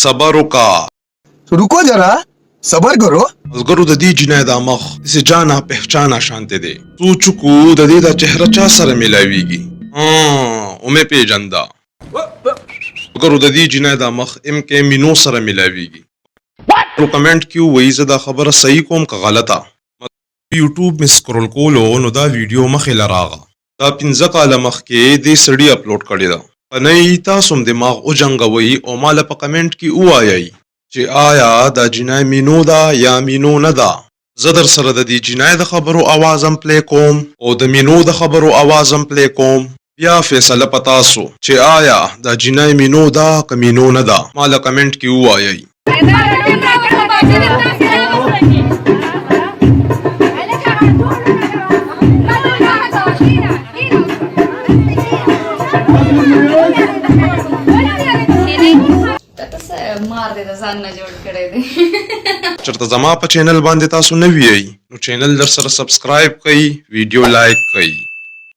صبر وکا. رکو ذرا، صبر کرو. ملګرو، د دې جینۍ دا مخ داسې جانا پهچانا شانتې دی. سوچ کو، د دې دا چهره چا سره میلاویږي؟ ومې پیژنده. ملګرو، د دې جینۍ دا مخ ام کې مینو سره میلاویږي. نو کمنټ کې ووایي، زه دا خبره صحیح کوم که غلطه؟ یوټیوب مې سکرول کولو نو دا ویډیو مخې له راغه. دا 5 کاله مخکې دې سړي اپلوډ کړې ده. که نه یي، تاسو هم دماغ وجنګوئ او ماله په کمنټ کې ووایئ چې آیا دا جینۍ مینو ده یا مینو نه ده؟ زه در سره د دې جینۍ د خبرو اواز هم پلی کوم او د مینو د خبرو اواز هم پلی کوم. بیا فیصله په تاسو چې آیا دا جینۍ مینو ده که مینو نه ده؟ ماله کمنټ کې ووایئ. ته څه مار دې د ځان نه جوړ کړی دی. چرته زما په چینل باندې تاسو نه ویئ نو چینل در سره سبسکرایب کړئ، ویډیو لایک کړئ.